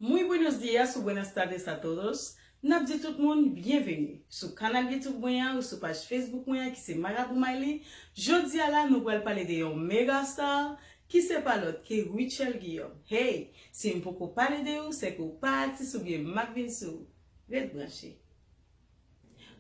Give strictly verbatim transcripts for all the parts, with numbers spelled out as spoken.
Muy buenos días o buenas tardes a todos. N ap di tout moun byenveni sou kanal YouTube mwen an ou sou paj Facebook mwen an ki se Marabou Miley. Jodi a la nou pral pale de yon mega star ki se pa lòt ke Rutshelle Guillaume. Hey, si m poko pale de ou, se ke ou pa atis oubyen m ap vin sou ou. Ret branche.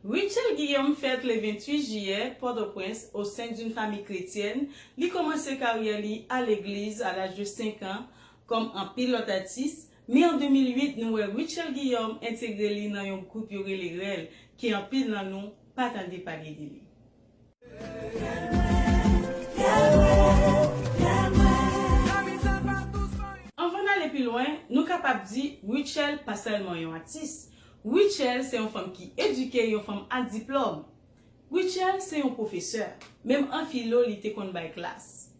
Rutshelle Guillaume fèt le vingt-huit juillet, Pòtoprens, au sein d'une famille chrétienne. Li kòmanse karyè li a legliz a laj de senk an, kòm anpil lòt atis, men an de mil uit, nou wè Rutshelle Guillaume entegre li nan yon gwoup yo rele Rèl, ke anpil nan nou pa tande pale de li. Anvan n ale pi lwen, nou kapab di Rutshelle pa sèlman yon atis. Rutshelle se yon fanm ki edike, yon fanm a diplòm. Rutshelle se yon pwofesè. Menm an filo, li te konn bay klas.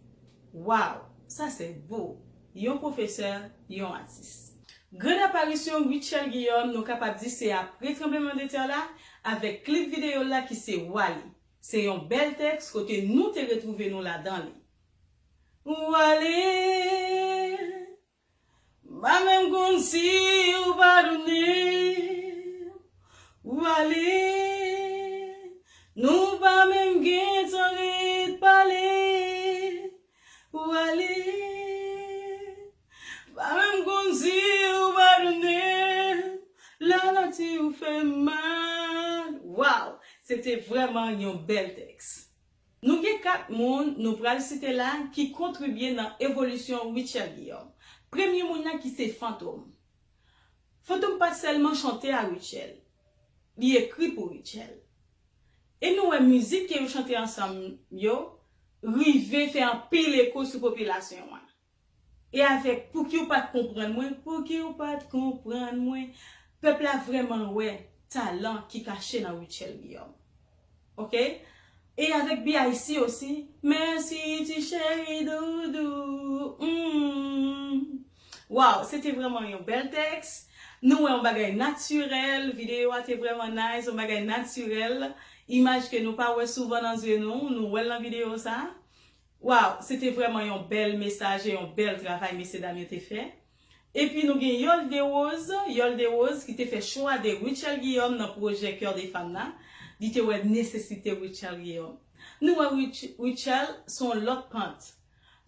Waw, sa se bo! Yon pwofesè, yon atis. Grann aparisyon Rutshelle Guillaume, nou kapab di se apre tranblemanntè la, avèk klip videyo l la ki se Wale. Se yon bèl tèks kote nou te retwouve nou ladan li. Wale, m pa menm konn si ou padone m. Wale, nou pa menm gentan ret pale. Wale, m pa menm konn si ou padone m. Lanati ou fè m mal. Waw, se te vrèman yon bèl tèks. Nou gen kat moun nou pral site la ki kontribye nan evolisyon Rutshelle Guillaume. Premye moun nan ki se Fantom. Fantom pa t sèlman chante a Rutshelle, li ekri pou Rutshelle. E nou wè mizik ke yo chante ansanm yo rive fè anpil eko sou popilasyon an. E avèk Pouki w pa t konprann mwen, pouki w pa t konprann mwen, pèp la vrèman wè talan ki kache nan Rutshelle Guillaume. Oke? E avèk B I C osi, mèsi ti cheri doudou. Mm. Waw, se te vrèman yon bèl tèks. Nou wè yon bagay natirèl, videyo a te vrèman nice, yon bagay natirèl. Imaj ke nou pa wè souvan nan zye nou, nou wè l nan videyo sa. Waw, se te vrèman yon bèl mesaj e yon bèl travay mesyedam yo te fè. Epi nou gen Yolde Rose, Yolde Rose ki te fè chwa de Rutshelle Guillaume nan pwojè Cœur de Femme la. Li te wè nesesite Rutshelle Guillaume. Nou wè Rutsh-, Rutshelle se yon lòt pant.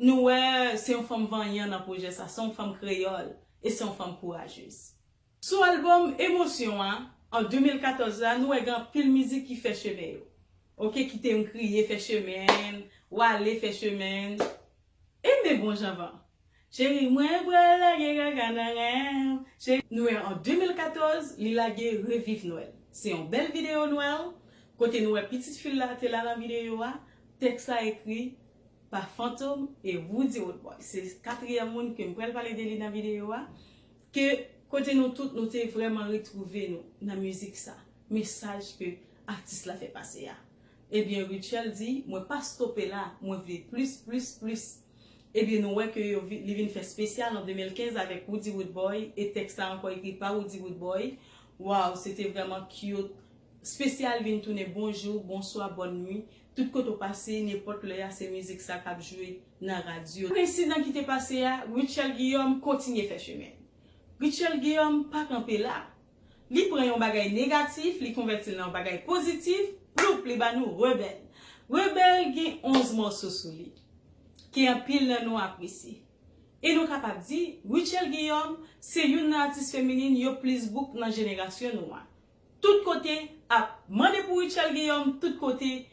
Nou wè se yon fanm vanyan nan pwojè sa, se yon fanm kreyòl e se yon fanm kourajez. Sou albòm Emosyon an, an de mil katòz la, nou wè gen anpil mizik ki fè chemen yo. Oke, Kite m kriye fè chemen, Wale fè chemen. E men bon jan van. Cheri mwen pral lage kaka nan ren w. Cheri, nou wè an de mil katòz, li lage Reviv Nwèl. Se yon bèl videyo Nwèl, kote nou wè pitit fi l la te la nan videyo a. Tèks la ekri pa Fantom e Roody Roodboy. Se katriyèm moun ke m pral pale de li nan videyo a. Ke kote nou tout nou te vrèman retwouve nou nan mizik sa. Mesaj ke atis la fè pase a. Ebyen, Rutshelle di, mwen pa stope la, mwen vle plis, plis, plis. Ebyen, nou wè ke yo vi-, li vin fè espesyal an de mil kenz avèk Roody Roodboy, e tèks la ankò ekri pa Roody Roodboy. Waw, se te vrèman cute. Espesyal vin tounen bonjou, bonswa, bòn nwi. Tout kote w pase, nenpòt lè a, se mizik sa k ap jwe nan radyo. Apre ensidan ki te pase a, Rutshelle Guillaume kontinye fè chemen. Rutshelle Guillaume pa kanpe la. Li pran yon bagay negatif, li konvèti l nan yon bagay pozitif, ploup, li ba nou Rebelle. Rebelle gen onz mòso sou li, ke anpil nan nou apresye. E nou kapab di, Rutshelle Guillaume se youn nan atis feminin yo plis book nan jenerasyon nou an. Tout kote ap mande pou Rutshelle Guillaume, tout kote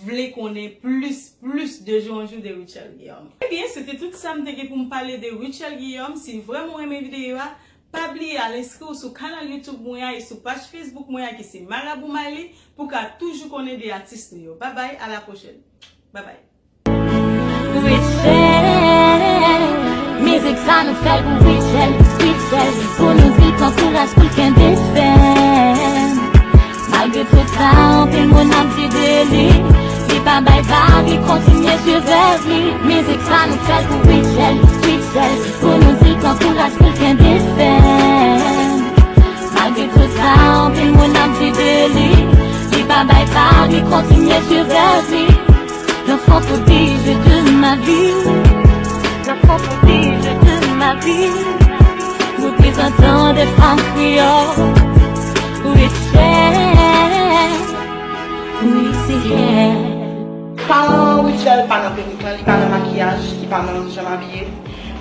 vle konnen plis, plis de jou an jou de Rutshelle Guillaume. Ebyen, se te tout sa m te gen pou m pale de Rutshelle Guillaume. Si vrèman w renmen videyo a, pa bliye al enskri w sou kanal YouTube mwen an e sou paj Facebook mwen an ki se Marabou Miley pou w ka toujou konnen de atis nou yo. Babay, a la pwochèn. Babay. Rutshelle, mizik sa nou fè l pou Rutshelle, Rutshelle, pou nou di l pran kouraj pou l kenbe fèm. Malgre tout sa, anpil moun ap di de li, li pa bay vag, li kontinye swiv rèv li. Mizik sa nou fè l pou Rutshelle, Rutshelle, pou nou di l pran kouraj pou l kenbe fèm. Malgre tout sa, anpil moun ap di de li, li pa bay vag, li kontinye swiv rèv li. L'enfant prodige de ma vie. L'enfant prodige de ma vie. Repris Tantan de an kreyòl. Rachel, Rachel. Talan Rachel pa nan perik lan, li pa nan makiyaj, li pa nan jan l abiye,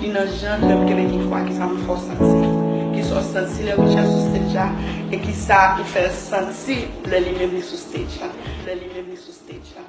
li nan jan ke m kenbe mikwo a, kisa m fè w santi, kisa w santi lè Rachel sou stage la, e kisa ou fè l santi lè li menm li sou stage la, lè li menm li sou stage la.